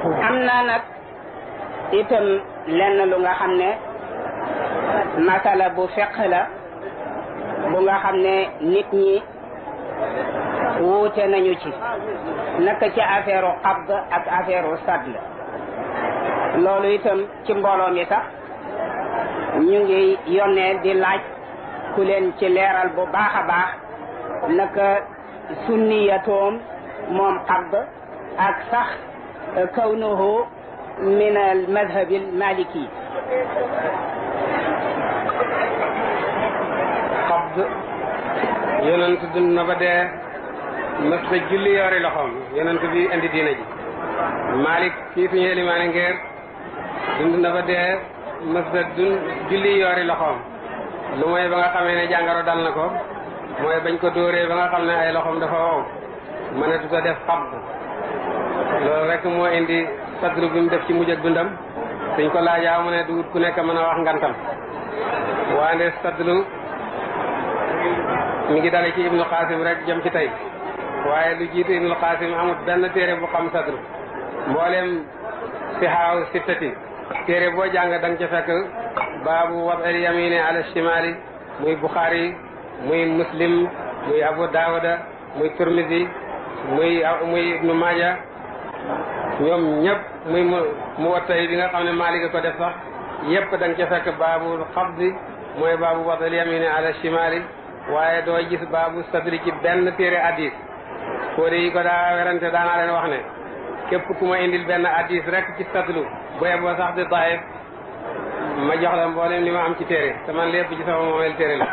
am na nag itam lenn lu nga xam ne masala bu fiqh la bu nga xam ne nit ñi wuute nañu ci naka ci affaire u qabd ak affaire u sadl loolu itam ci mbooloo mi sax ñu ngi yónnee di laaj ku leen ci leeral bu baax a baax naka sunniyatoom moom qabd ak sax kawnuhu min al madhab al maliki. qabd yonent dund na ba dee mës ta julli yori loxoom yonent bi indi diina ji. Malik kii suñu elimaane ngeer dund na ba dee mës ta julli yori loxoom lu mooy ba nga xamee ne jàngaro dal na ko mooy bañ ko dóoree ba nga xam ne ay loxoom dafa wow mënatu ko def qabd loolu rek moo indi sadru bi mu def ci mujj ak dundam suñ ko laajaa mu ne dugut ku nekk mën a wax ngantam waande sadru mi ngi dale ci Ibnu Qasim rek jëm ci tey waaye lu jiitu Ibnu Qasim amut benn téere bu xam sadru mboolem sihaaw sittati téere boo jàng da nga ca fekk baabu wad'il yamini ala shimali muy Bukhari muy Muslim muy Abu Dawuda muy Turmisi muy Ibnu Maaja ñoom ñëpp muy mu wattay bi nga xam ne Maalik ko def sax yëpp da nga ca fekk baabul qabdi mooy baabu wad'il yamini ala shimali waaye doo gis baabu sadri ci benn téere hadis fóode yi ko daa werante daanaa leen wax ne képp ku ma indil benn hadis rek ci sadlu bu yeboo sax di daif ma jox la mboolem li ma am ci téere te man lépp ci sama moomeel téere la